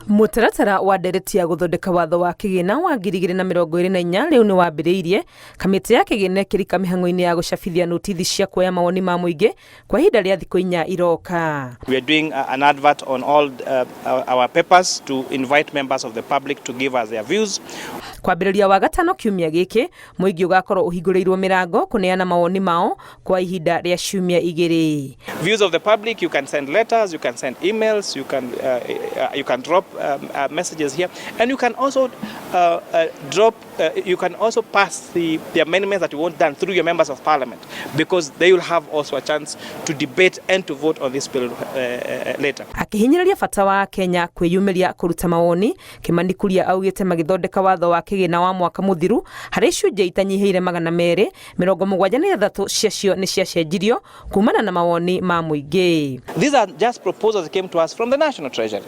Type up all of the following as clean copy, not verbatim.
Mũtaratara wa ndereti ya gũthondeka watho wa kĩgĩna wa 2024 rĩu nĩ wambĩrĩirie, kamĩtĩ ya kĩgĩna ĩkĩrika mĩhang'o-inĩ ya gũcabithia notithi cia kuoya mawoni ma mũingĩ kwa ihinda rĩa thikũ 4 iroka. We are doing an advert on all our papers to invite members of the public to give us their views. Kwambĩrĩria Wagatano kiumia gĩkĩ, mũingĩ ũgakorwo ũhingũrĩirwo mĩrango kũneana mawoni mao kwa ihinda rĩa ciumia 2. Views of the public, you can send letters, you can send emails, you can drop messages here, and you can also drop, you can also pass the amendments that you want done through your members of parliament, because they will have also a chance to debate and to vote on this bill later. Akĩhinyĩrĩria bata wa Kenya kwĩyumĩria kũruta mawoni, Kimani Kuria augĩte magĩthondeka watho wa kĩgĩna wa mwaka mũthiru harĩ icunjĩ itanyihĩire 276 ciacio nĩ ciacenjirio kumana na mawoni ma mũingĩ. These are just proposals that came to us from the National Treasury.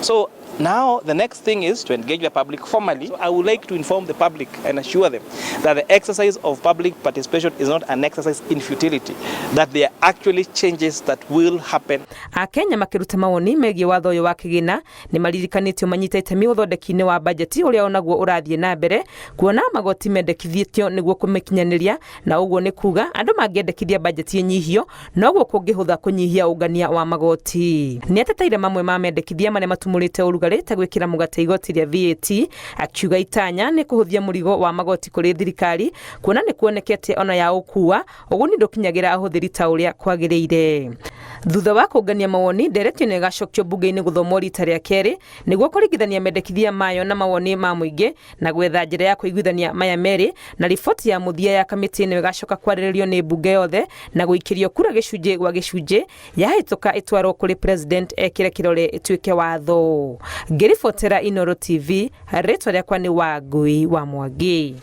So now the next thing is to engage the public formally. So I would like to inform the public and assure them that the exercise of public participation is not an exercise in futility, that there are actually changes that will happen. Akenya makĩruta mawoni megiĩ watho ũyũ wa kĩgĩna nĩ maririkanĩtio manyite itemi ũthondeki-inĩ wa bajeti ũrĩa onaguo ũrathiĩ na mbere, kuona magoti mendekithĩtio nĩguo kũmĩkinyanĩria, na ũguo nĩ kuga andũ mangĩendekithia bajeti ĩnyihio noguo kũngĩhũtha kũnyihia ũngania wa magoti. Nĩ ateteire mamwe ma mendekithia marĩa matumũrĩte ũrugarĩ ta gwĩkĩra mũgate igoti rĩa VAT, akiuga itanya nĩ kũhũthia mũrigo wa magoti kũrĩ thirikari, kuona nĩ kuonekete ona ya ũkua ũguni ndũkinyagĩra ahũthĩri ta ũrĩa kwagĩrĩire. Thutha wa kũngania mawoni, ndereti ĩno ĩgacokio mbunge-inĩ gũthomwo rita rĩa kerĩ nĩguo kũringithania mendekithia mayo na mawoni ma mũingĩ na gwetha njĩra ya kũiguithania maya merĩ, na riboti ya mũthia ya kamĩtĩ ĩno ĩgacoka kwarĩrĩrio nĩ mbunge yothe na gũikĩrio kura gĩcunjĩ gwa gĩcunjĩ. Yahĩtũka, ĩtwarwo kũrĩ president ekĩre kĩrore ĩtuĩke watho. Ngĩribotera Inooro TV, rĩtwa rĩakwa nĩ Wangui wa Mwangi.